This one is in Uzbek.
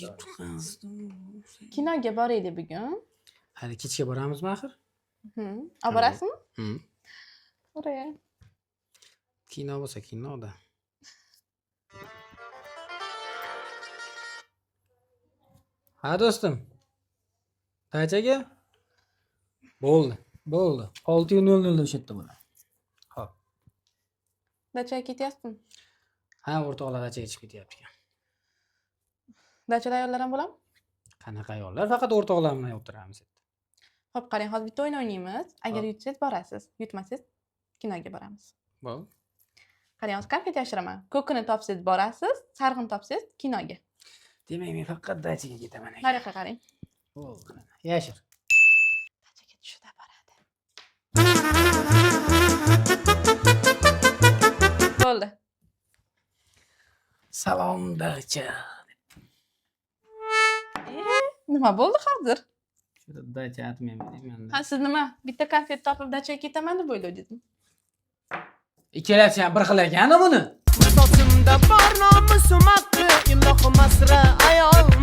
Yutqazdim. Kinoga boraylik bugun. Hali kechga boramizmi axir? Olib borasizmi? Hı. Oraya. Kino bo'lsa kinoda. Ha, do'stim. Dachaga? Bo'ldi, bo'ldi. 6:00 da o'sha yerda bo'ladi. Xo'p. Dachaga ketyapsizmi? Ha, o'rtoqlar dachaga chiqib ketyapti ekan. Dachada ayollar ham bo'ladimi? Qanaqa ayollar? Faqat o'rtoqlar bilan o'tiramiz. Xo'p, qarang, hozir bitta o'yin o'ynaymiz. Agar Hop. yutsangiz borasiz, yutmasangiz kinoga boramiz. Bo'ldi. Qarang, hozir konfet yashiraman. Ko'kini topsangiz borasiz, sarig'ini topsangiz kinoga. Demak, men faqat dachaga ketaman ekan. Nariyoqqa qarang. Bo'ldi. Yashir. Dachaga tushida boradi. Bo'ldi. Salom, dacha. E, nima bo'ldi hozir? Shu dacha atmayman deyman. Ha, siz nima? Bitta konfet topib dachaga ketaman deb o'yladingizmi? Ikkalasi ham bir xil ekan buni. Sochimda bor nomusim haqqi, ilohim asra ayol.